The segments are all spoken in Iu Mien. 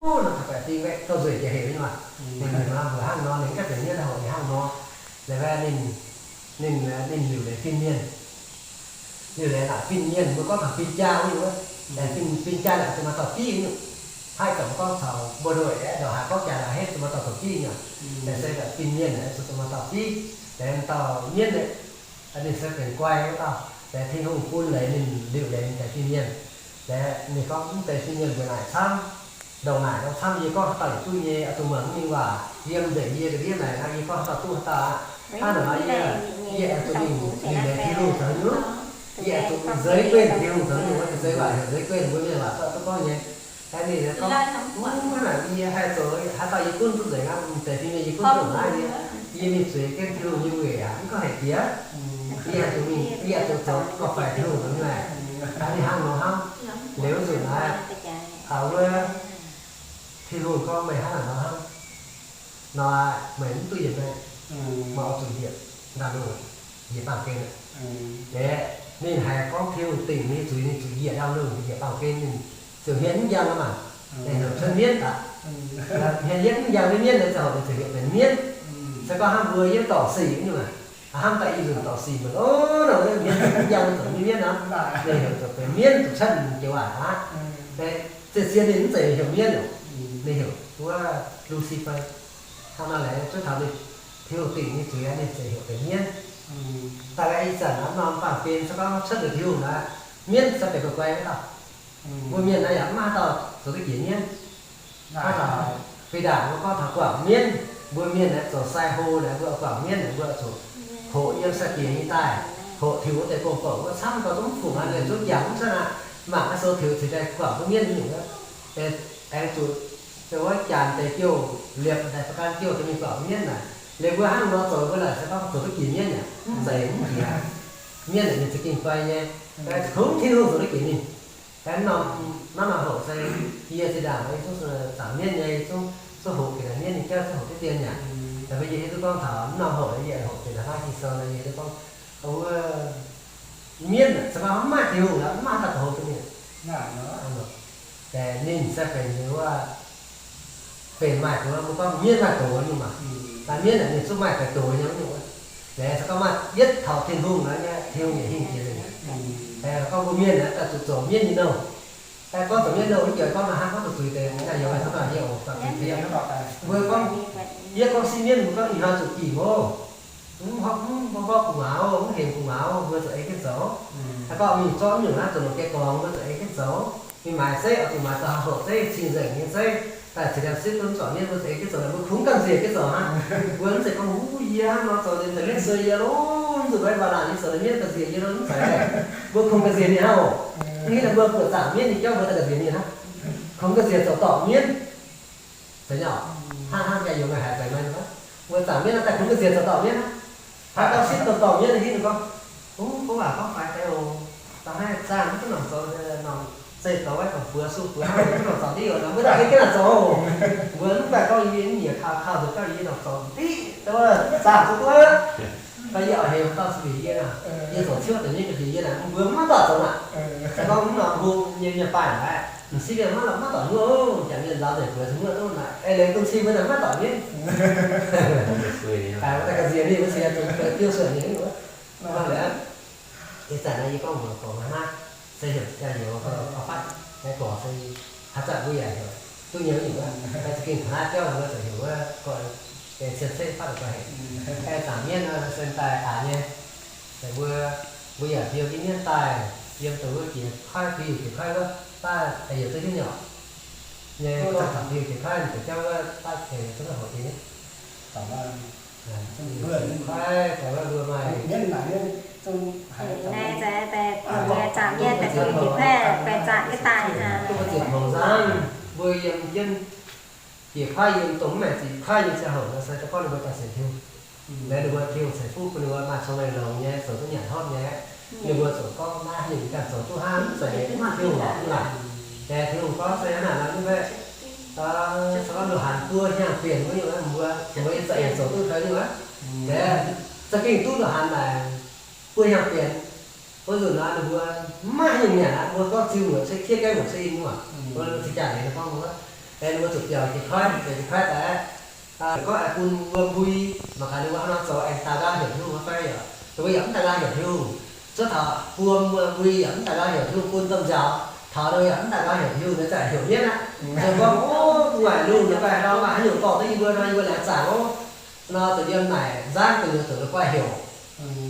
Nor taux baeqc fingx aeqv, dorh nzueic jiex hec nyei maah. Ninh mbuo hnangv nor, ninh ganh benx mienh hoc ninh hnangv nor. Laaix ninh, ninh, ninh liuc leiz fin-mienh. Liuc leiz naaic fin-mienh, mbuo gorngv taux fin-jaa wuov nyungc, fin, fin-jaa naaic zuqc maaih dauh div nyungc. Haih gaax mbuo gorngv taux mbuo ndoih aeqv, ndongc haaix gorngv jaa naaic henv zuqc maaih dauh zoux div nyungc. Laaic se gaax fin-mienh aeqv, zuqc maaih dauh div. Laaic dauh mienv aeqv, ninh se benx guai wuov dauh. Laaic Tin-Hungh bun leiz ninh liuc leiz ninh deix fin-mienh. Laaic ninh gorngv mv deix fin-mienh mbuo naaic camv, ndongc naaic nor camv, yie gorngv haaix dauh yietc duqv nyei, oix zuqc muangx mingh waac yiem nzengc yie ga'ndiev naaic, yie gorngv haaix dauh duqv haaix dauh aqv. Hnangv naaic nor yie, yie aengx zuqc mingh liuc leiz Tin-Hungh zoux nyungc. Yie aengx zuqc nzeix guenv Tin-Hungh zoux nyungc, wuov nzeix waac heuc nzeix guenv, mbuo mienh waac zorqv duqv gorngv nyei. Aeqv, ninh gorngv, hnangv naaic yie haih zoux haaix dauh yie gunv duqv nzengc aqv, mv deix fin-mienh yie gunv duqv naaiv nyei. Yie mingh zueiz jienv Tin-Hungh nyei weic aqv, mv gorngv haic diex. Yie haih zuqc mingh, yie haih zuqc zoux gauh faix Tin-Hungh zoux nyungc. Hnangv naaiv hnangv nor hnangv. Liuz zuqc naaiv, wuov Tin-Hungh gorngv meih hnangv naaic nor hnangv. Nor meih mv duqv yietc meih, meih oix zuqc njiec ndaamv-lungh, njiec baamh gen. Aeqv, ninh haiz gorngv Tin-Hungh dingc ninh zuiz, ninh zuqc njiec ndaamv-lungh, njiec baamh gen, ninh ziouc hmien mv njang aqv maah. Ninh heuc cuotv mienv aqv. Hmien yietv mv njang nyei mienv, ninh ziouc, ninh ziouc heuc benx mienv. Se gorngv hnangv mbuo yiem dorngc sic nyungc aqv, hnamv daaih ih nzunc dorngc sic mbuo, o, nor hmien mv njang zoux nyei mienv nor, ninh heuc zoux benx mienv, zuqc cuotv jiex waac aqv. Zien-zien ninh mv zeiz heuc mienv oc. Ninh heuc wuov Lucifer. Hnangv nor laengz cuotv taux ninh, Tin-Hungh dingc ninh zuiz aqv, ninh ziouc heuc benx mienv. Daaih ih zanc naaiv norm baamh gen se gorngv cuotv liuz Tin-Hungh naaic, mienv se benx guai guai wuov dauh. Mbuo mienh naaiv yaac mv maaih haaix dauh zoux duqv jiex mienv. Hnangv taux fih ndaangc mbuo gorngv taux guangc mienv, mbuo mienh naaiv zoux sai hlo naaiv, mbuo guangc mienv naaiv, mbuo zuqc hoqc yiem sai-diex nyei daaih, hoqc tiux wuov deix gong-bouc wuov camv gau zungv fungc aqv, zungv jangx mv cuotv aqv. Mangc naaiv sou tiux cingx daaih guangc duqv mienv nyungc wuov. Aengx zuqc wuov janx deix jouh, liepc daaih fai gan jouh daaih mingh guangc mienv naaic. Liuz mbuo hnangv nor zoux, mbuo laaic se gorngv zoux duqv jiex mienv yaac mv zeiz mv jiex. Mienv naaic ninh za'gengh guai nyei, kungx Tin-Hungh zoux duqv jiex ninh. Aengx norm, naaiv norm hoc se yie zinh ndaangc yie zungv zaangc mienv nyei, yie zungv, zungv hoqc ga'naaiv mienv nyei jauv, zungv hoqc diqv dien yaac. Mv baac yie hiuv duqv gorngv taux naaiv norm hoc yie hoqc ga'naaiv Ging-Sou nor, yie hiuv duqv gorngv wuov mienv se gorngv mv maaih Tin-Hungh aqv, mv maaih haaix dauh zoux hoqc duqv ninh. Ninh se benx wuov, benx maaih doz, mbuo gorngv mienv maaih doz nyungc maah. Daaih mienv naaic ninh zungv maaih deix doz nyei nyungc wuov. Laengz se gorngv maaih yietv taux Tin-Hungh naaiv nyei, Tin-Hungh yietc hingh jiex nzengc. Gorngv mbuo mienh naaiv daaih zuqc zoux mienv nyei nouh. Daaih gorngv zoux mienv nouh, mv jiex gorngv maaih hnangv gorngv zuqc zuiz deix, naaiv yiem maaih hnangv naaic yie oc, mbuo gorngv, yie gorngv sieqv mienv, mbuo gorngv ih hnoi zuqc bieqc oc. Mv horpc, mv horpc gu'nguaaz oc, mv hemx gu'nguaaz oc, mbuo zuqc ei jienv zoux. Gorngv mingh zorqv nyungc naaiv zoux longc jai gorngx, mbuo zuqc ei jienv zoux. Mingh maaiz zeiv oix zuqc maaiz dauh hoqc zeiv, cing-nzengc nyei zeiv, daaih ceix liemh sipv bun zuangx mienv, mbuo zuqc ei jienv zoux, mbuo kungx gamh nziex jienv zoux hnangv. Mbuo mv zeiz gorngv, Uv, yie hnangv nor zoux, ninh daaih mienv suei yie lo, mv zuqc maiv baac naaic yie zoux ninh mienv gamh nziex yie lo, mv zeiz. Mbuo kungx gamh nziex ninh hnangv oc. Mv hiuv duqv mbuo buoqc zaangc mienv nyei jauv mbuo daaih gamh nziex ninh hnangv. Kungx gamh nziex zoux dorngc mienv. Zeiz nyei oc. Hnangv hnangv yaac yungz haiz zeiz maiv, mbuo zaangc mienv daaih kungx gamh nziex zoux dorngc mienv hnangv. Haaix dauh sipv zoux dorngc mienv hiuv duqv gorngv, Uv, gorngv waac gorngv faix deix oc. Da'haiz zaangh mv duqv nongc zoux, nongc zeiv douz, nongc buoz su buoz, mv duqv nongc zoux diuh, mbuo daaih ei jienv nangc zoux. Mbuo mv baac gorngv yie mv nyiec kaux, kaux nzuonx gauh yie nongc zoux diqv, zaangh zuqc duqv. Fai yie oix heuc dauh se bieqc yie naaic, yie zoux ciouv deix mienv ga'nziex yie naaic, mbuo mv maaih doic zoux naaic. Se gorngv mv nor hung nyei mienh baaih naaic, m'sieqv mienh maiv lorz maiv doic muoqv, jangc mienh nzaaux nzengc buoz se muoqv duqv naaic, ei leiz bun cing mbuo naaic maiv doic mienv. Mbuo daaih ga'nziex ninh mbuo cingx zuqc biouv suonc ninh wuov. Ih zanc naaiv yie gorngv mbuox gorx naaiv, se heuc jaa-youz gauh fatv nyei gorx se, haaix zanc mbuo yaac heuc duqv nyei nyungc wuov. Naaiv za'gengh taux naaiv jauv mbuo ziouc heuc wuov gorx, cien-ceqv fatv gorx heuc. Zaangc mienv nor se daaih aqc nyei. Mbuo, mbuo yaac biou jienv mienv daaih, yiem dongh wuov jiex koiv, biu jiex koiv wuov, daaih da'yietc zungv hiuv nyei oc. Nyei gorngv taux biu jiex koiv, da'jauv wuov daaih da'yietc zungv hoqc jiex nyei. Koiv daaih wuov mbuo maaih, naaiv zaangc mienh daaih biu jiex koiv, baengh zaangc jienv daaih hnangv. Duqv mbuo ziepc hmz nzangv, mbuo yiem jienv jiex koiv, yiem dongh mv maengc ziqc koiv nyei ziangh hoc nor se da'gorngv ninh mbuo daaih sienx Tin-Hungh. Laengz ninh mbuo Tin-Hungh ceix fuqv bun ninh mbuo maaih cong-mengh longx nyei, zoux duqv nyanc hopv nyei. Ninh mbuo ziouc gorngv naaiv heuc ninh ganh zoux duqv hnangv, mv zeiz mv maaih Tin-Hungh lorqc mv baac. Aeqv, Tin-Hungh gorngv se hnangv naaic nor mv baac, se gorngv Lungh Haanz buo hnyangx bienc wuov nyungc, mbuo, mbuo yiem za'eix zoux duqv taux nyungc aqv. Aeqv, za'gengh duqv Lungh Haanz naaic buo hnyangx bienc wuov nzunc nor, ninh mbuo mv maaih haaix nyungc nyanc aqv. Mbuo gorngv ziu muoc cuotv, kiev gaeqv muoc cuotv in nyungc aqv. Mbuo cing-jaa leiz gorngv mbuo Ninh mbuo zuqc biaux jiex koiv, biaux jiex koiv daaih, gorngv aengx bun mbuo mbui, mangc gaax ninh mbuo hnangv nor zoux aengx daux nqaang heuc Tin-Hungh fai yaac, ninh mbuo yaac mv daux nqaang heuc Tin-Hungh. Cuotv taux buo mbui yaac mv daux nqaang heuc Tin-Hungh, bun domh nziaaux taux ninh mbuo yaac mv daux nqaang heuc Tin-Hungh, ninh zaqc heuc mienv aqv. Ninh gorngv, Ov, gu'nguaaic lungh ninh guai hnangv nor, maaih haaix nyungc dorh duqv yie mbuo nor, yie mbuo laengz zaangc ov. Nor deix yiem naaic nzangv deix nyei zuqc ninh guai heuc.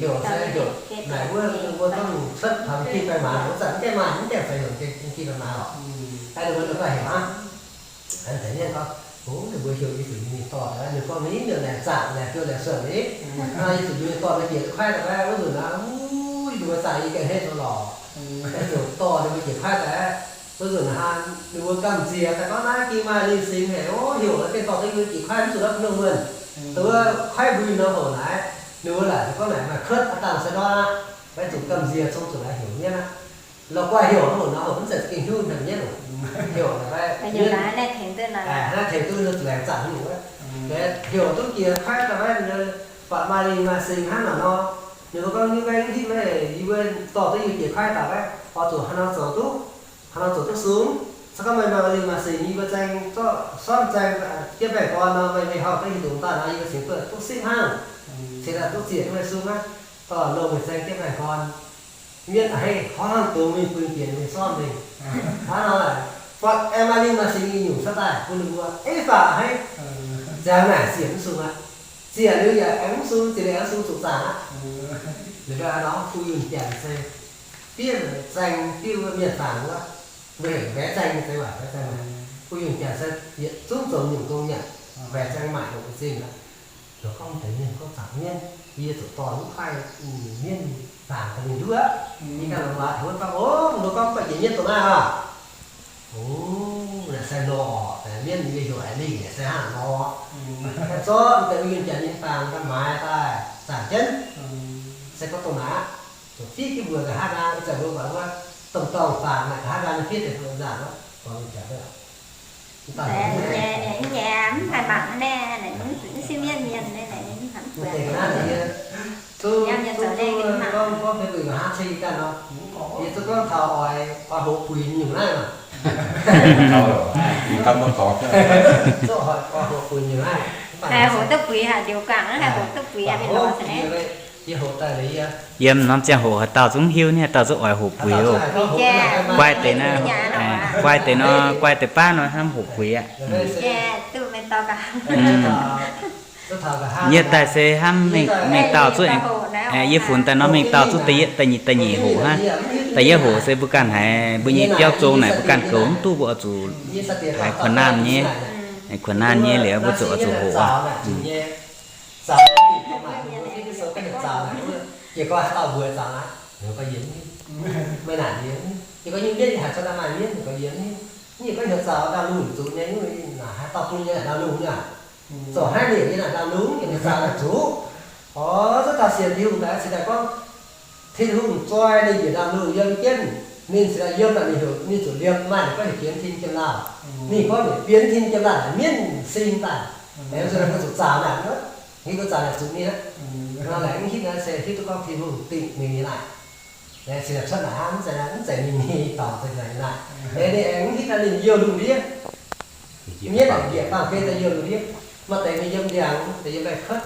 Heuc se heuc naaic wuov, ninh mbuo gorngv cuotv taux mv gih fai maaz, wuov zanc mv gaengh maaih, mv gaengh fai heuc mv gih fai maaz lorqc. Aeqv, ninh mbuo ninh guai heuc aqv. Aeqv, deix mienh gorngv, Ov, ninh mbuo heuc yie zuqc mingh dorh daaih. Ninh gorngv, Mv, ninh laengz zaangc, laengz fiou laengz suonc ni. Nor yie zuqc mingh dorh ninh jiex duqv kuaaiv daaih, wuov nzunc naaiv, wuov, yie mbuo zaangc yie ganh hneiv zoux lorqc. Aeqv, zuqc dorh ninh mbuo jiex kuaaiv daaih. Wuov nzunc hnangv ninh mbuo gamh nziex daaih gorngv, Naaiv gengh maaih lingh singx haic, ov, heuc naaiv gengh dorh duqv yie mbuo jiex kuaaiv, mv zuqc naaiv bun mienh. Dongh wuov kuaaiv mbui nor hoc naaic, ninh mbuo laaic gorngv naaic maaih kuotv aqv, dangh se ndortv aqv. Maiv zuqc gamh nziex, zungv zuqc naaic heuc mienv aqv. Lorz guai heuc nor hoc nor hoc mv zeiz gengh hiuv hnyouv mienv oc. Heuc naaic, naaiv tengx duqv ninh zuqc laengz zaangc nyungc wuov. Heuc duqv jiex kuaaiv daaih, buatc maaih lingh maaih singx hnangv naaic nor, ninh mbuo gorngv, Nyungc gaengh mv hitv meih, yie mbuo dorh duqv yie jiex kuaaiv daaih, oix zuqc haaix nor zoux duqv, haaix nor zoux duqv sung. Se gorngv meih maaih lingh maaih singx, yie mbuo zaeng zorqv, sortv zaeng jienv baengh gorn nor, meih mingh horpc duqv hieh dungz daaih nor, yie mbuo cingx duqv duqv sipv hnangv. Cingx daaih duqv ziec duqv meih sung aqv. Dorh longh meih zaeng jienv baengh gorn. Mienv a'hneiv hnangv dongz mingh bun bieqc mingh sortv mingh. Hnangv nor, buatc aengx maaih lingh maaih singx nyei nyungc cuotv daaih bun ninh mbuo, Ov, faah a'hneiv, ziangx naaic ziec mv sung aqv. Ziec liuz yaac aengx mv sung, ziec liuz aengx mv sung, zuqc zaangc aqv. Liuz hnangv nor, fu'junh janx se fiev zaeng, fiev wuov mienh zaangc wuov, mbuo heuc mbaeqv zaeng nyei, zeiz waac mbaeqv zaeng. Fu'junh janx se yietc zungv zoux nyungc dongh nyanc mbaeqc zaeng maaic longc bun zingh aqv. Zoux gorngv deix mienh gorngv zaangc mienv, yie zuqc dorh wuov kuaaiv mienv zaangc daaih mingh nduov. Yie ganh longx waac taux wuov gorngv, Ov, mbuo gorngv mv baac jiex mienv dongh naaiv aqv. Ov, naaic se lorqc, mienv yie heuc aengx lingh se hnangv nor. Zorqv deix fu'junh janx nyei faang ganh maaiz daaih zaangc jienv. Se gorngv dongh naaic aqv. Zuqc fiev jienv mbuox nqa'haav nqaang, ih zanc mbuo buatc wuov domh dorngh faang naaic nqa'haav nqaang nyei fiev deix fu'junh zaangc wuov, dorngx mingh jaax wuov. Mv nyei, mv haih mangc naaiv, mv sienx mienv mienh naaiv, mv baac yie zoux naaiv, yie mv mangc. Gorngv, gorngv fei guix nqa'haav ceng ganh nor, yie zuqc gorngv taux oix, oix hoqc buic nyungc naaiv maah. Zuqc oix, oix hoqc buic nyungc naaiv. Haih hoqc duqv buic haic, ndiouc guangc haih hoqc duqv buic aqv, mienh lorz caux naaiv. Yie hoqc daaih liuz yie, yiem norm ziangh hoc haaix dauh zungv hiuv, haaix dauh zungv oix hoqc buic oc. Guai deix nor, guai deix nor, guai deix baav nor hnamv hoqc buic aqv. Yie daaih se hnamv mengh dauh zuqv, yie funx daaih nor mengh dauh zuqv da'nyeic, da'nyeic hoqc hnangv. Da'yietv hoqc se mbuo ganh haiz mbuo nyei biauv zong naaic mbuo ganh goux mv duqv, mbuo oix zuqc haiz kuonx naamh nyei. Kuonx naamh nyei liuz mbuo zuqc oix zuqc hoqc aqv. Zoux haiv liuz yie naaic ndau lungh zuqc nyei, haaix dauh bun yie naaic ndau lungh nyei aqv. Zoux haiv liuz yie naaic ndau lungh, yie naaic zaaux naaic zuqc. Orv, zuqc taux sienx Tin-Hungh daaih cingx daaih gorngv, Tin-Hungh zoi ninh njiec ndau lungh yiem jienv, ninh cingx daaih yiem naaic ninh heuc ninh zuqc liemh, maaih ninh gorngv heuc bienx tin jiem laauh. Ninh gorngv ninh bienx tin jiem laauh naaic mienv sing daaih. Aengx zuqc zaaux naaic, ninh mbuo zaaux naaic zuqc ninh aqv. Nor laengz mv hitv naaiv se hiuv duqv gorngv Tin-Hungh dingc ninh nyei naaic. Laengz cingx daaih cuotv naaic hnangv, mv zeiz, mv zeiz ninh nyei dorngc, zeiz naaic naaic. Laengz ninh aengx mv hitv naaiv ninh youh lungh ndiev. Mienv njiec baamh gen daaih youh lungh ndiev. Maaih deix mingh yiem ndiangx, deix yiem mbaengx-kuotv.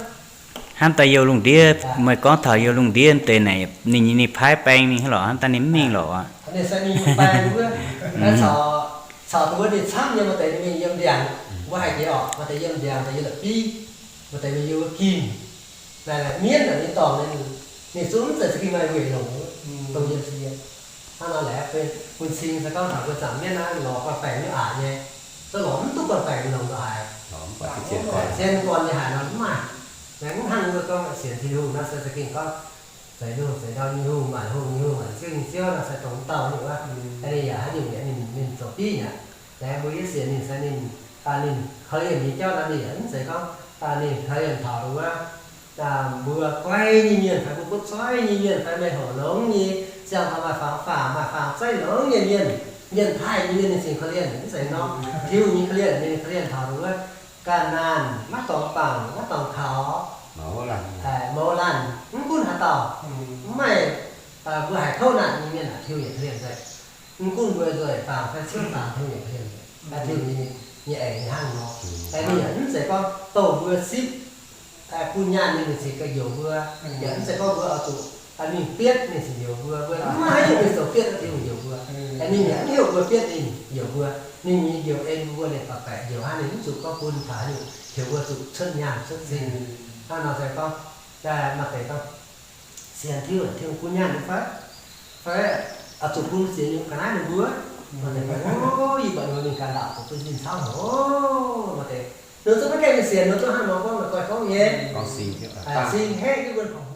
Hnamv daaih youh lungh ndiev, meih gorngv taux youh lungh ndiev deix naaic, ninh nyei, ninh paaiv baeng mingh hnangv lorqc, hnamv daaih ninh mv mingh lorqc aqv. Ninh se mingh baeng wuov, caux, caux dongh wuov ninh camv nyei, maaih deix ninh mingh yiem ndiangx, mbuo haih jiex orqc, maaih deix yiem ndiangx, deix yiem la'bieiv, maaih deix mingh yiem wuov ginh. Naaic, naaic mienv naaic ninh dorngc ninh, ninh zungv mv zeiz za'gengh maaih weic longc wuov, dongh yiem se yiem. Hnangv nor laengz bun cing se gorngv taux mbuo zaangc mienv naaiv lorz gorn-baengc nyei aqc nyei, zungv lorz mv duqv gorn-baengc longc lorz haic. Zien gorn nyei haic nor mv maaih. Laengz mv hnangv mbuo gorngv sienx Tin-Hungh nor se za'gengh gorngv zeix lungh zeix ndau nyei hungh, maanc hungh nyei hungh, maanc ziouv nyei ziouv nor se dongh mv dauh nyungc wuov. Ninh yaac haaix nyungc mi'aqv ninh, ninh zoux bieiv mi'aqv. Laengz mbuo yie sienx ninh se ninh, ninh korv-lienh nyei jauv nor ninh yaac mv zeiz gorngv ninh korv-lienh taux dongh wuov mbuo guai nyei mienh fai mbuo butv zoiv nyei mienh fai meih hoc longx nyei, ziangh taux maaih fangx faam maaih fangx zeiv longx nyei mienh, mienh taaih nyei mienh ninh cingx korv-lienh, mv zeiz nor. Tin-Hungh nyei korv-lienh ninh korv-lienh taux dongh wuov ganh naanh, maiv dorngx bangc maiv dorngx kaux, mouz laanh, mv gunv haaix dauh, mv maaih, mbuo haiz kouv naanc nyei mienh aeqv, Tin-Hungh yietc korv-lienh nzengc. Mv gunv mbuo nzueic bangc fai ciouv bangc, Tin-Hungh yietc korv-lienh nzengc. Tin-Hungh nyei nyei eix hnangv nor. Ninh yaac mv zeiz gorngv douh mbuo sipv bun nyaanh ninh, ninh cingx ga'nyouz mbuo. Yaac mv zeiz gorngv mbuo oix zuqc mingh bietv ninh cingx nyouz mbuo. Mbuo mv haaix nyungc mingh zoux bietv wuov deix nyouz mbuo. Ninh yaac mv heuc mbuo bietv ninh nyouz mbuo. Ninh nyei nyouz en mbuo, ninh baac baeqc nyouz hnangv, ninh mv zuqc gorngv bun taux haaix nyungc heuc mbuo zuqc cuotv nyaanh cuotv zinh. Hnangv nor se gorngv, maaih deix gorngv, sienx Tin-Hungh, Tin-Hungh bun nyaanh nyei fai? Fai oix zuqc bun sienx nyei ga'naaiv ninh mbuo? Maaih deix gorngv, o, yie buatc ninh mbuo mingh ganh ndaauh zuqc duqv nzinh camv haic. Maaih deix ninh zungv maiv gaengh mingh sienx, ninh zungv hnangv nor gorngv, naaic goiv gorngv nyei, singx heqv jienv mbuo